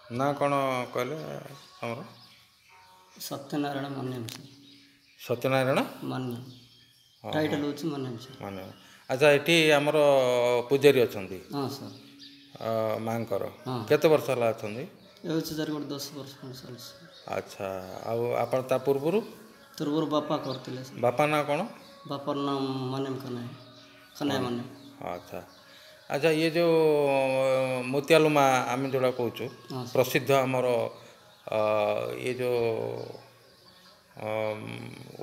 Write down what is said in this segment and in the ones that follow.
ନା କ'ଣ କହିଲେ ଆମର? ସତ୍ୟନାରାୟଣ ମାନ୍ୟମ ସାର୍। ସତ୍ୟନାରାୟଣ ମାନ୍ୟ, ଟାଇଟଲ୍ ହେଉଛି ମାନ୍ୟମ ସାର୍। ମାନେ ଆଚ୍ଛା, ଏଠି ଆମର ପୂଜାରୀ ଅଛନ୍ତି? ହଁ ସାର୍। ମାଙ୍କର? ହଁ। କେତେ ବର୍ଷ ହେଲା ଅଛନ୍ତି? ଏ ହେଉଛି ସାର୍ ଗୋଟେ 10 ବର୍ଷ ଖଣ୍ଡେ ଚାଲିଛି। ଆଚ୍ଛା, ଆଉ ଆପଣ ତା ପୂର୍ବରୁ? ପୂର୍ବରୁ ବାପା କରିଥିଲେ ସାର୍। ବାପା ନାଁ କ'ଣ? ବାପାର ନାମ ମାନ୍ୟମ ଖନାଇ, ଖନାଇ ମାନ୍ୟମ। ଆଚ୍ଛା ଆଚ୍ଛା, ଇଏ ଯେଉଁ ମୁତିଆଲୁ ମା ଆମେ ଯେଉଁଟା କହୁଛୁ, ହଁ ସାର୍। ପ୍ରସିଦ୍ଧ ଆମର ଇଏ ଯେଉଁ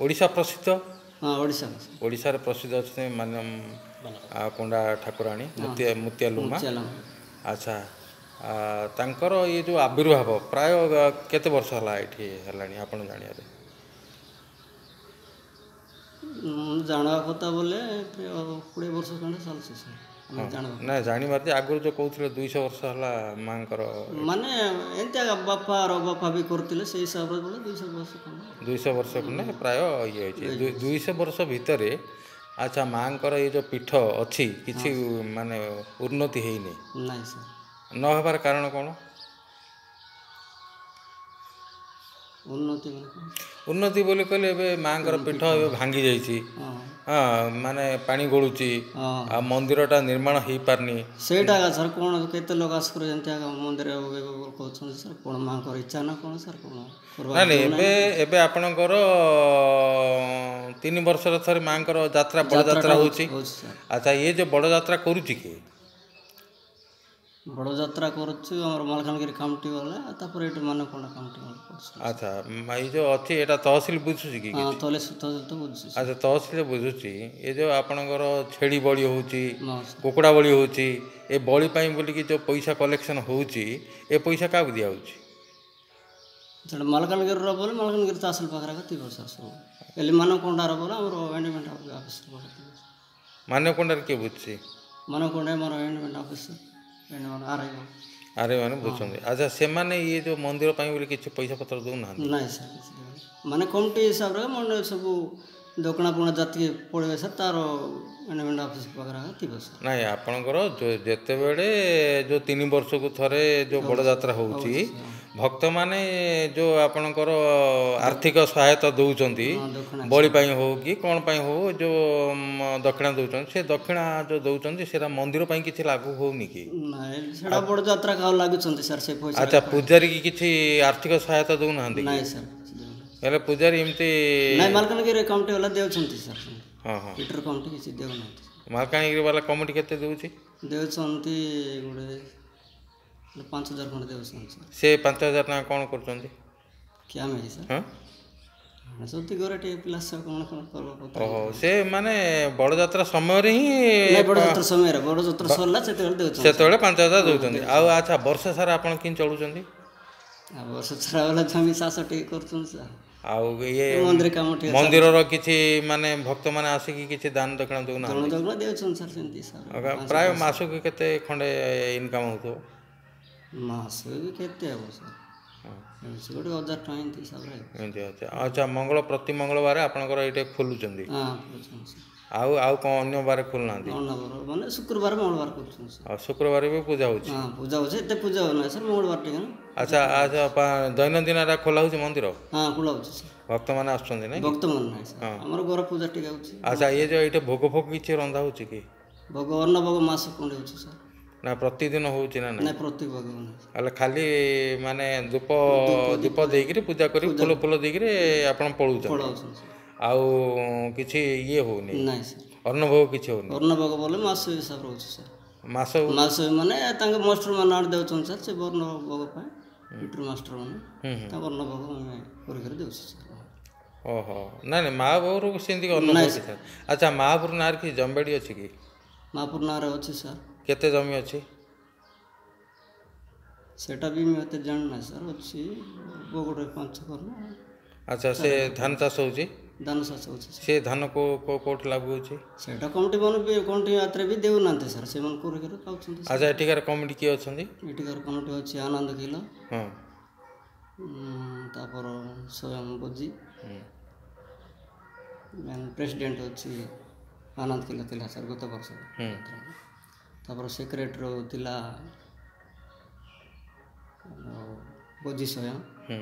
ଓଡ଼ିଶା ପ୍ରସିଦ୍ଧ? ହଁ, ଓଡ଼ିଶା। ଓଡ଼ିଶାରେ ପ୍ରସିଦ୍ଧ ଅଛନ୍ତି ମାନେ କୁଣ୍ଡା ଠାକୁରାଣୀ ମୁତିଆଲୁ ମା। ମୁତିଆଲୁ। ଆଚ୍ଛା, ତାଙ୍କର ଇଏ ଯେଉଁ ଆବିର୍ଭାବ ପ୍ରାୟ କେତେ ବର୍ଷ ହେଲା ଏଠି ହେଲାଣି ଆପଣ ଜାଣିବାରେ? ମୁଁ ଜାଣିବା କଥା ବୋଲେ ପ୍ରାୟ 20 ବର୍ଷ ଖଣ୍ଡେ ଚାଲିଛି ସାର୍, ଆମେ ଜାଣିବା। ନା, ଜାଣିବାର ଯେ ଆଗରୁ ଯେଉଁ କହୁଥିଲେ 200 ବର୍ଷ ହେଲା ମାଙ୍କର। ମାନେ ଏମିତି ବାପାର ବାପା ବି କରୁଥିଲେ, ସେଇ ହିସାବରେ ବୋଲେ 200 ବର୍ଷ ଖଣ୍ଡେ। 200 ବର୍ଷ ଖଣ୍ଡେ ପ୍ରାୟ ଇଏ ହେଇଛି 200 ବର୍ଷ ଭିତରେ। ଆଚ୍ଛା, ମାଙ୍କର ଏଇ ଯେଉଁ ପୀଠ ଅଛି କିଛି ମାନେ ଉନ୍ନତି ହେଇନି? ନାଇଁ ସାର୍। ନ ହେବାର କାରଣ କ'ଣ? ଉନ୍ନତି ମାନେ କ'ଣ? ଉନ୍ନତି ବୋଲି କହିଲେ ଏବେ ମାଙ୍କର ପୀଠ ଏବେ ଭାଙ୍ଗି ଯାଇଛି। ହଁ। ହଁ, ମାନେ ପାଣି ଗଳୁଛି। ହଁ। ଆଉ ମନ୍ଦିରଟା ନିର୍ମାଣ ହେଇପାରୁନି। ସେଇଟା ଏକା ସାର୍, କ'ଣ କେତେ ଲୋକ ଆସିକରି ଏମିତି ଏକା ମନ୍ଦିର କହୁଛନ୍ତି ସାର୍। କ'ଣ ମାଙ୍କର ଇଚ୍ଛା ନା କ'ଣ ସାର୍, କ'ଣ କରିବା? ନାଇଁ ନାଇଁ, ଏବେ ଆପଣଙ୍କର 3 ବର୍ଷର ଥରେ ମାଙ୍କର ଯାତ୍ରା, ବଡ଼ ଯାତ୍ରା ହେଉଛି? ହେଉଛି ସାର୍। ଆଚ୍ଛା, ଇଏ ଯେଉଁ ବଡ଼ ଯାତ୍ରା କରୁଛି କିଏ? ବଡ଼ ଯାତ୍ରା କରୁଛୁ ଆମର ମାଲକାନଗିରି କାଉଣ୍ଟି ବାଲା, ତାପରେ ଏଇଠି ମାନକୋଣ୍ଡା କାଉଣ୍ଟି ବାଲା କରୁଛୁ। ଆଚ୍ଛା, ଏଇ ଯେଉଁ ଅଛି ଏଇଟା ତହସିଲ ବୁଝୁଛି କି? ହଁ, ତହସିଲ ତ ବୁଝୁଛି। ଆଚ୍ଛା, ତହସିଲ ବୁଝୁଛି। ଏ ଯେଉଁ ଆପଣଙ୍କର ଛେଳି ବଳି ହେଉଛି, ହଁ ସାର୍। କୁକୁଡ଼ା ବଳି ହେଉଛି, ଏ ବଳି ପାଇଁ ବୋଲିକି ଯେଉଁ ପଇସା କଲେକ୍ସନ୍ ହେଉଛି, ଏ ପଇସା କାହାକୁ ଦିଆହେଉଛି? ସେଟା ମାଲକାନଗିରିର ବୋଲେ ମାଲକାନଗିରି ତହସିଲ ପାଖରେ ଏକା ଥିବ ସାର୍ ସବୁ। ହେଲେ ମାନକୋଣ୍ଡାର ବୋଲେ ଆମର ଏଣ୍ଡୋମେଣ୍ଟ ଅଫିସର ପାଖରେ ଥିବ। ମାନ୍ୟକୋଣ୍ଡାରେ କିଏ ବୁଝୁଛି? ମାନକୋଣ୍ଡା ଆମର endowment officer, endowment R I. ଆରେ ମାନେ ବୁଝୁଛନ୍ତି। ଆଚ୍ଛା, ସେମାନେ ଇଏ ଯେଉଁ ମନ୍ଦିର ପାଇଁ ବୋଲି କିଛି ପଇସା ପତ୍ର ଦେଉନାହାନ୍ତି? ନାଇଁ ସାର୍, କିଛି ଦେବେନି। ମାନେ କମିଟି ହିସାବରେ ମାନେ ସବୁ ଦୋକାନ ପୁଣା ଯେତିକି ପଡ଼ିବେ ସାର୍, ତାର ଏଣ୍ଡୋମେଣ୍ଟ ଅଫିସ ପାଖରେ ଏକା ଥିବ ସାର୍। ନାଇଁ, ଆପଣଙ୍କର ଯେତେବେଳେ ଯେଉଁ 3 ବର୍ଷକୁ ଥରେ ଯେଉଁ ବଡ଼ ଯାତ୍ରା ହେଉଛି, ଭକ୍ତମାନେ ଯେଉଁ ଆପଣଙ୍କର ଆର୍ଥିକ ସହାୟତା ଦେଉଛନ୍ତି, ହଁ, ଦକ୍ଷିଣା। ବଳି ପାଇଁ ହଉ କି କ'ଣ ପାଇଁ ହଉ, ଯେଉଁ ଦକ୍ଷିଣା ଦେଉଛନ୍ତି, ସେ ଦକ୍ଷିଣା ଯେଉଁ ଦେଉଛନ୍ତି ସେଇଟା ମନ୍ଦିର ପାଇଁ କିଛି ଲାଗୁ ହେଉନି କି? ନାଇଁ, ସେଟା ବଡ଼ ଯାତ୍ରା କାହା ଲାଗୁଛନ୍ତି ସାର୍ ସେ ପଇସା। ଆଚ୍ଛା, ପୂଜାରୀ କି କିଛି ଆର୍ଥିକ ସହାୟତା ଦେଉନାହାନ୍ତି କି? ନାଇଁ ସାର୍, କିଛି ଦେଉନାହାନ୍ତି। ହେଲେ ପୂଜାରୀ ଏମିତି? ନାଇଁ, ମାଲକାନଗିରି କମିଟି ବାଲା ଦେଉଛନ୍ତି ସାର୍। ହଁ ହଁ। ପିଟର କମିଟି କିଛି ଦେଉନାହାନ୍ତି। ମାଲକାନଗିରି ବାଲା କମିଟି କେତେ ଦେଉଛି? ଦେଉଛନ୍ତି ଗୋଟେ 5,000 ଖଣ୍ଡେ ଦେଉଛନ୍ତି ସାର୍। ସେ 5,000 ଟଙ୍କା କ'ଣ କରୁଛନ୍ତି? କି ଆମେ କି ସାର୍? ହଁ। ସତୀ ଘରେ ଟିକେ ପିଲା ସହ କ'ଣ କ'ଣ ପର୍ବ ପତ୍ର। ଓହୋ, ସେ ମାନେ ବଡ଼ ଯାତ୍ରା ସମୟରେ ହିଁ? ନାଇଁ, ବଡ଼ ଯାତ୍ରା ସମୟରେ, ବଡ଼ ଯାତ୍ରା ସରିଲା ସେତେବେଳେ ଦେଉଛନ୍ତି। ସେତେବେଳେ 5,000 ଦେଉଛନ୍ତି। ଆଉ ଆଚ୍ଛା, ବର୍ଷ ସାରା ଆପଣ କେମିତି ଚଳୁଛନ୍ତି? ଆଉ ବର୍ଷ ସାରା ବେଲା ଜମି ଚାଷ ଟିକେ କରୁଛନ୍ତି ସାର୍। ଆଉ ଇଏ ମନ୍ଦିର କାମ ଟିକେ। ମନ୍ଦିରର କିଛି ମାନେ ଭକ୍ତମାନେ ଆସିକି କିଛି ଦାନ ଦକ୍ଷିଣା ଦେଉନାହାନ୍ତି? ଦକ୍ଷିଣା ଦେଉଛନ୍ତି ସାର୍, ସେମିତି ସାର୍। ପ୍ରାୟ ମାସକୁ କେତେ ଖଣ୍ଡେ ଇନକମ୍ ହେଉଥିବ? ମାସକୁ କେତେ ହେବ ସାର୍, ଗୋଟେ 1,000 ଟଙ୍କା ଏମିତି ହିସାବରେ। ଏମିତି ଅଛି। ଆଚ୍ଛା, ପ୍ରତି ମଙ୍ଗଳବାର ଆପଣଙ୍କର ଏଇଟା ଖୋଲୁଛନ୍ତି? ହଁ, ଖୋଲୁଛନ୍ତି ସାର୍। ଆଉ କ'ଣ ଅନ୍ୟ ବାର ଖୋଲୁନାହାନ୍ତି? ଅନ୍ୟ ମାନେ ଶୁକ୍ରବାର ମଙ୍ଗଳବାର କରୁଛନ୍ତି ସାର୍। ଆଉ ଶୁକ୍ରବାର ବି ପୂଜା ହେଉଛି? ହଁ, ପୂଜା ହେଉଛି। ଏତେ ପୂଜା ହେଉନାହିଁ ସାର୍, ମଙ୍ଗଳବାର ଟିକେ ନା। ଆଚ୍ଛା ଆଚ୍ଛା, ଦୈନନ୍ଦିନ ଏଟା ଖୋଲା ହେଉଛି ମନ୍ଦିର? ହଁ, ଖୋଲା ହେଉଛି ସାର୍। ଭକ୍ତମାନେ ଆସୁଛନ୍ତି ନାଇଁ? ଭକ୍ତମାନେ ନାହିଁ ସାର୍, ଆମର ଘର ପୂଜା ଟିକେ ହେଉଛି। ଆଚ୍ଛା, ଇଏ ଯେଉଁ ଏଇଟା ଭୋଗ ଫୋଗ କିଛି ରନ୍ଧା ହେଉଛି କି? ଭୋଗ, ଅନ୍ନ ଭୋଗ ମାସ ଖଣ୍ଡେ ହେଉଛି ସାର୍। ନା, ପ୍ରତିଦିନ ହେଉଛି ନା ନାଇଁ? ନାଇଁ, ପ୍ରତି ଭୋଗ ନାହିଁ। ହେଲେ ଖାଲି ମାନେ ଧୂପ ଦୀପ ଦେଇକିରି ପୂଜା କରି ଫୁଲ ଫୁଲ ଦେଇକିରି ଆପଣ ପଳଉଛନ୍ତି? ପଳାଉଛନ୍ତି ସାର୍। ଆଉ କିଛି ଇଏ ହେଉନି? ନାଇଁ ସାର୍। ଅନ୍ନ ଭୋଗ କିଛି ହେଉନି? ଅନ୍ନ ଭୋଗ ବୋଲେ ମାସ ହିସାବରେ ହେଉଛି ସାର୍। ମାସ? ମାସ ମାନେ ତାଙ୍କ ମାଷ୍ଟର ମାନେ ଆଣି ଦେଉଛନ୍ତି ସାର୍, ସେ ବର୍ଣ୍ଣ ଭୋଗ ପାଇଁ ପିଟର ମାଷ୍ଟର ମାନେ ତାଙ୍କ ଅନ୍ନ ଭୋଗ ଆମେ କରିକରି ଦେଉଛୁ ସାର୍। ଓହୋ, ନାଇଁ ନାଇଁ, ମହାପ୍ରଭୁ ସେମିତି ଅନ୍ନ ଭୋଗ କିଛି। ଆଚ୍ଛା, ମହାପ୍ରଭୁ ନାଁରେ କିଛି ଜମିବାଡ଼ି ଅଛି କି? ମହାପୁର ନାଁରେ ଅଛି ସାର୍। କେତେ ଜମି ଅଛି? ସେଇଟା ବି ମୁଁ ଏତେ ଜାଣିନାହିଁ ସାର୍। ଅଛି ଗୋଟେ 5 କର। ଆଚ୍ଛା, ସେ ଧାନ ଚାଷ ହେଉଛି? ଧାନ ଚାଷ ହେଉଛି। ସେ ଧାନ କେଉଁ କେଉଁଠି ଲାଗୁ ହେଉଛି? ସେଇଟା କମିଟି ମାନେ ବି କମିଟି ହାତରେ ବି ଦେଉନାହାନ୍ତି ସାର୍, ସେମାନେ କରି କରି ପାଉଛନ୍ତି। ଆଚ୍ଛା, ଏଠିକାର କମିଟି କିଏ ଅଛନ୍ତି? ଏଠିକାର କମିଟି ଅଛି ଆନନ୍ଦ କିଲ। ହଁ। ତାପର ସ୍ୱୟଂ ବୋଜି, ପ୍ରେସିଡେଣ୍ଟ ଅଛି ଆନନ୍ଦ କିଲ ଥିଲା ସାର୍ ଗତ ବର୍ଷ। ତାପରେ ସେକ୍ରେଟେରୀ ଥିଲା ଗଜିସୟା। ହୁଁ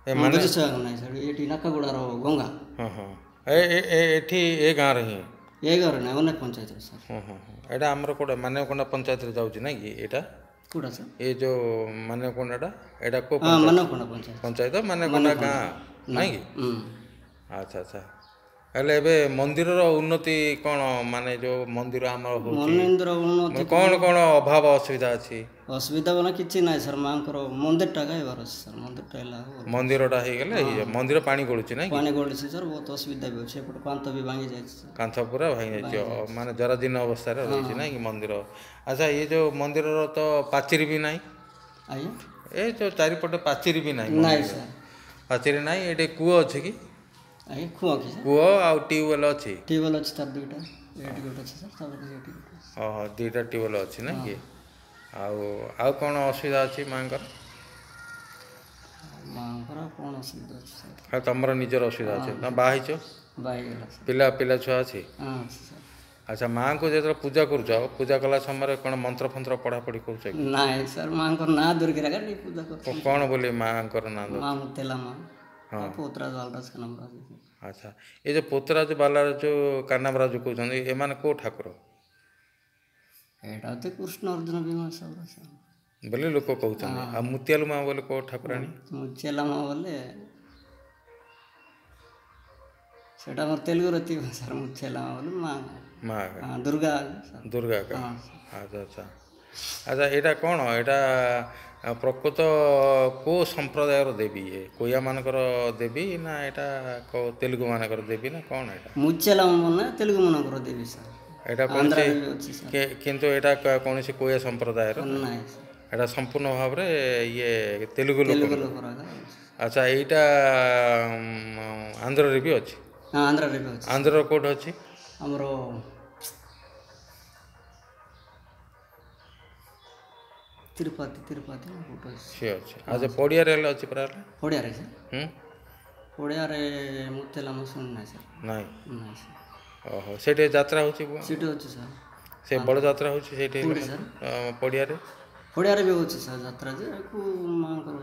ଏ ମାନେ ଗଜିସୟା ନାହିଁ ସାର୍, ଏଠି ନାକାଗୁଡ଼ାର ଗଙ୍ଗା। ହଁ ହଁ, ଏଠି ଏ ଗାଁରେ ହିଁ? ଏ ଗାଁରେ ନାହିଁ, ଅନେକ ପଞ୍ଚାୟତରେ ସାର୍। ହଁ ହଁ ହଁ, ଏଇଟା ଆମର କୋଉଟା ମାନ୍ୟକୋଣ୍ଡା ପଞ୍ଚାୟତରେ ଯାଉଛି ନାଇଁ କି ଏଇଟା? କୋଉଟା ସାର୍? ଏ ଯେଉଁ ମାନ୍ୟକୋଣ୍ଡାଟା ଏଇଟା କୋଉ ହଁ, ମାନ୍ୟକୋଣ୍ଡା ପଞ୍ଚାୟତ। ପଞ୍ଚାୟତ ମାନ୍ୟକୋଣ୍ଡା ଗାଁ ନାଇଁ କି? ଆଚ୍ଛା ଆଚ୍ଛା। ହେଲେ ଏବେ ମନ୍ଦିରର ଉନ୍ନତି କ'ଣ, ମାନେ ଯେଉଁ ମନ୍ଦିର ଆମର ହେଉଛି, ମନ୍ଦିର ଉନ୍ନତି କ'ଣ କ'ଣ ଅଭାବ ଅସୁବିଧା ଅଛି? ଅସୁବିଧା ବୋଲେ କିଛି ନାହିଁ ସାର୍, ମାଆଙ୍କର ମନ୍ଦିରଟା ହେବାର ଅଛି ସାର୍। ମନ୍ଦିରଟା ହେଲା, ମନ୍ଦିରଟା ହେଇଗଲେ ହେଇଯିବ। ମନ୍ଦିର ପାଣି ଗଳୁଛି ନାଇଁ? ପାଣି ଗଳୁଛି ସାର୍, ବହୁତ ଅସୁବିଧା ବି ଅଛି। ଏପଟେ କାନ୍ଥ ବି ଭାଙ୍ଗି ଯାଇଛି। କାନ୍ଥ ପୁରା ଭାଙ୍ଗି ଯାଇଛି, ମାନେ ଜରାଜୀର୍ଣ୍ଣ ଅବସ୍ଥାରେ ରହିଛି ନାଇଁ କି ମନ୍ଦିର? ଆଚ୍ଛା, ଇଏ ଯେଉଁ ମନ୍ଦିରର ତ ପାଚେରୀ ବି ନାହିଁ? ଆଜ୍ଞା, ଏ ଯେଉଁ ଚାରିପଟେ ପାଚେରୀ ବି ନାହିଁ? ନାଇଁ ସାର୍, ପାଚେରୀ ନାହିଁ। ଏଠି କୂଅ ଅଛି କି? ଆଜ୍ଞା, କୂଅ କି ସାର୍? କୂଅ ଆଉ ଟ୍ୟୁବୱେଲ୍ ଅଛି? ଟ୍ୟୁବୱେଲ୍ ଅଛି ତାର ଦୁଇଟା, ଏଇଠି ଗୋଟେ ଅଛି ସାର୍, ତାପରେ ଏଇଠି ଗୋଟେ ଅଛି। ଓହୋ, ଦୁଇଟା ଟ୍ୟୁବୱେଲ୍ ଅଛି ନାଇଁ କି? ଆଉ ଆଉ କ'ଣ ଅସୁବିଧା ଅଛି ମାଆଙ୍କର? ମାଆଙ୍କର କ'ଣ ଅସୁବିଧା ଅଛି ସାର୍? ଆଉ ତମର ନିଜର ଅସୁବିଧା ଅଛି? ତମେ ବାହା ହେଇଛ? ବାହା ହେଇଗଲା ସାର୍। ପିଲା ପିଲା ଛୁଆ ଅଛି? ହଁ, ଅଛି ସାର୍। ଆଚ୍ଛା, ମାଆଙ୍କୁ ଯେତେବେଳେ ପୂଜା କରୁଛ, ପୂଜା କଲା ସମୟରେ କ'ଣ ମନ୍ତ୍ର ଫନ୍ତ୍ର ପଢ଼ାପଢ଼ି କରୁଛ କି? ନାଇଁ ସାର୍, ମାଆଙ୍କର ନାଁ ଧରିକି ଟିକେ ପୂଜା କରୁଛ। କ'ଣ ବୋଲି ମାଆଙ୍କର ନାଁ? ମା ମୁତେଲା ମା, ପୋତରାଜ ବାଲରାଜ କାନାମରାଜ। ଆଚ୍ଛା, ଏ ଯେଉଁ ପୋତରାଜ ବାଲାରାଜ କାନାମରାଜ କହୁଛନ୍ତି, ଏମାନେ କେଉଁ ଠାକୁର? ଏଇଟା ତ କୃଷ୍ଣ ଅର୍ଜୁନ ଭୀମ ସବୁ ବୋଲି ଲୋକ କହୁଛନ୍ତି। ଆଉ ମୁତିଆଲୁ ମା ବୋଲି କେଉଁ ଠାକୁରାଣୀ? ମୁତିଆଲା ମା ବୋଲେ ସେଇଟା ଆମର ତେଲୁଗୁରେ ଥିବ ସାର୍। ମୁତିଆଲା ମା ବୋଲେ ମା, ମା ଦୁର୍ଗା। ଦୁର୍ଗା। ଆଚ୍ଛା ଆଚ୍ଛା ଆଚ୍ଛା, ଏଇଟା କ'ଣ, ଏଇଟା ପ୍ରକୃତ କେଉଁ ସମ୍ପ୍ରଦାୟର ଦେବୀ? ଇଏ କୋୟାମାନଙ୍କର ଦେବୀ ନା ଏଇଟା ତେଲୁଗୁମାନଙ୍କର ଦେବୀ ନା କ'ଣ ଏଇଟା? ମୁଚେଲା ମାନେ ତେଲୁଗୁମାନଙ୍କର ଦେବୀ ସାର୍। ଏଇଟା କୌଣସି, କିନ୍ତୁ ଏଇଟା କୌଣସି କୋୟା ସମ୍ପ୍ରଦାୟର ନାହିଁ, ଏଇଟା ସମ୍ପୂର୍ଣ୍ଣ ଭାବରେ ଇଏ ତେଲୁଗୁ ଲୋକ। ଆଚ୍ଛା, ଏଇଟା ଆନ୍ଧ୍ରରେ ବି ଅଛି? ଆନ୍ଧ୍ରରେ ବି ଅଛି। ଆନ୍ଧ୍ରର କେଉଁଠି ଅଛି? ଆମର ତିରୁପତି, ତିରୁପତି କୋଉଠି ଅଛି? ସେ ଅଛି। ଆଚ୍ଛା, ପଡ଼ିଆରେ ହେଲେ ଅଛି ପରା? ହେଲେ ପଡ଼ିଆରେ ସାର୍? ହୁଁ, ପଡ଼ିଆରେ ମୁତେଲା ମୁଁ ଶୁଣି ନାହିଁ ସାର୍। ନାଇଁ ନାଇଁ ସାର୍। ଓହୋ, ସେଇଠି ଯାତ୍ରା ହେଉଛି? ସେଠି ଅଛି ସାର୍, ସେ ବଡ଼ ଯାତ୍ରା ହେଉଛି ସେଇଠି ପଡ଼ିଆରେ? ପଡ଼ିଆରେ ବି ହେଉଛି ସାର୍ ଯାତ୍ରା ଯେ କେଉଁ ମାଆଙ୍କର?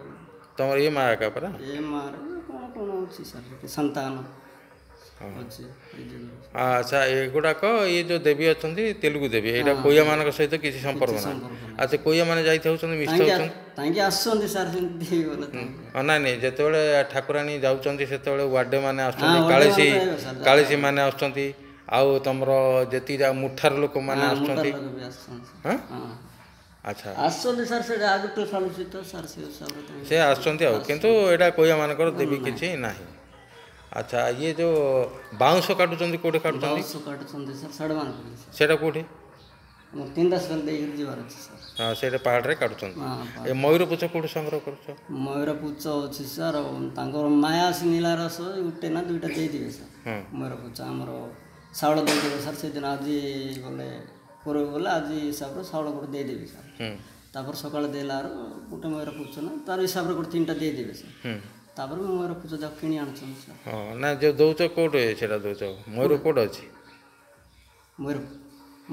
ତମର ଇଏ ମା ଏକା ପରା? ଏ ମାଆର କ'ଣ କ'ଣ ଅଛି ସାର୍, ସେଠି ସନ୍ତାନ ଅଛି। ଆଚ୍ଛା, ଏଗୁଡ଼ାକ ଇଏ ଯେଉଁ ଦେବୀ ଅଛନ୍ତି ତେଲୁଗୁ ଦେବୀ, ଏଇଟା କୋୟାମାନଙ୍କ ସହିତ କିଛି ସମ୍ପର୍କ ନାହିଁ? ଆଚ୍ଛା, କୋୟାମାନେ ଯାଇଥାଉଛନ୍ତି, ମିଶି ଯାଉଛନ୍ତି? ତାଙ୍କେ ଆସୁଛନ୍ତି ସାର୍ ସେମିତି। ନାଇଁ ନାଇଁ, ଯେତେବେଳେ ଠାକୁରାଣୀ ଯାଉଛନ୍ତି ସେତେବେଳେ ୱାର୍ଡେ ମାନେ ଆସୁଛନ୍ତି, କାଳିଶୀ କାଳିଶୀ ମାନେ ଆସୁଛନ୍ତି, ଆଉ ତମର ଯେତିକି ଯାହା ମୁଠାର ଲୋକମାନେ ଆସୁଛନ୍ତି? ହଁ, ଆଚ୍ଛା, ଆସୁଛନ୍ତି ସାର୍। ସେଟା ଆଗରୁ ଚାଲୁଛି ତ ସାର୍, ସେ ହିସାବରେ ସେ ଆସୁଛନ୍ତି। ଆଉ କିନ୍ତୁ ଏଇଟା କୋୟାମାନଙ୍କର ଦେବୀ କିଛି ନାହିଁ। ଆଚ୍ଛା, ଇଏ ଯେଉଁ ବାଉଁଶ କାଟୁଛନ୍ତି କେଉଁଠି କାଟୁଛନ୍ତି? ବାଉଁଶ କାଟୁଛନ୍ତି ସାର୍ ସାଡ଼ମାନପୁର। ସେଇଟା କେଉଁଠି? ଆମର ତିନିଦାସ ଦେଇକରି ଯିବାର ଅଛି ସାର୍। ହଁ, ସେଇଟା ପାହାଡ଼ରେ କାଟୁଛନ୍ତି। ଏ ମୟୂର ପୁଚ୍ଛ କେଉଁଠି ସଂଗ୍ରହ କରୁଛ? ମୟୂର ପୁଚ୍ଛ ଅଛି ସାର୍, ତାଙ୍କର ମାୟା ନୀଳା ରସ ଗୋଟେ ନା ଦୁଇଟା ଦେଇଦେବେ ସାର୍। ମୟୂର ପୁଚ୍ଛ ଆମର ଚାଉଳ ଦେଇଦେବେ ସାର୍ ସେଦିନ। ଆଜି ଗଲେ କରିବେ ବୋଲେ ଆଜି ହିସାବରେ ଚାଉଳ ଗୋଟେ ଦେଇଦେବେ ସାର୍। ତାପରେ ସକାଳେ ଦେଲାରୁ ଗୋଟେ ମୟୂର ପୁଚ୍ଛ ନା ତାର ହିସାବରେ ଗୋଟେ ତିନିଟା ଦେଇଦେବେ ସାର୍। ତାପରେ ମୟୂର ପୁଚ୍ଛ ଯାକ କିଣି ଆଣୁଛନ୍ତି ସାର୍। ହଁ, ନା ଯେଉଁ ଦେଉଛ କେଉଁଠି ସେଇଟା ଦେଉଛ? ମୟୂର କେଉଁଠି ଅଛି? ମୟୂର,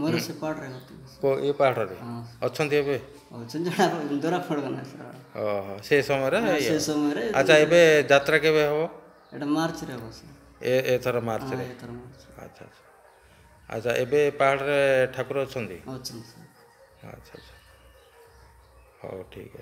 ମୟୂର ସେ ପାହାଡ଼ରେ। ଏ ପାହାଡ଼ରେ ଅଛନ୍ତି ଏବେ? ଅଛନ୍ତି, ଜଣା ଦରା ପଡ଼ିବ ନା ସାର୍। ଓହୋ, ସେ ସମୟରେ, ସେ ସମୟରେ। ଆଚ୍ଛା, ଏବେ ଯାତ୍ରା କେବେ ହେବ? ଏଇଟା ମାର୍ଚ୍ଚରେ ହେବ ସାର୍। ଏଥର ମାର୍ଚ୍ଚରେ? ଏଥର ମାର୍ଚ୍ଚ। ଆଚ୍ଛା ଆଚ୍ଛା ଆଚ୍ଛା, ଏବେ ପାହାଡ଼ରେ ଠାକୁର ଅଛନ୍ତି? ଅଛନ୍ତି ସାର୍। ଆଚ୍ଛା ଆଚ୍ଛା, ହଉ ଠିକ୍ ଅଛି।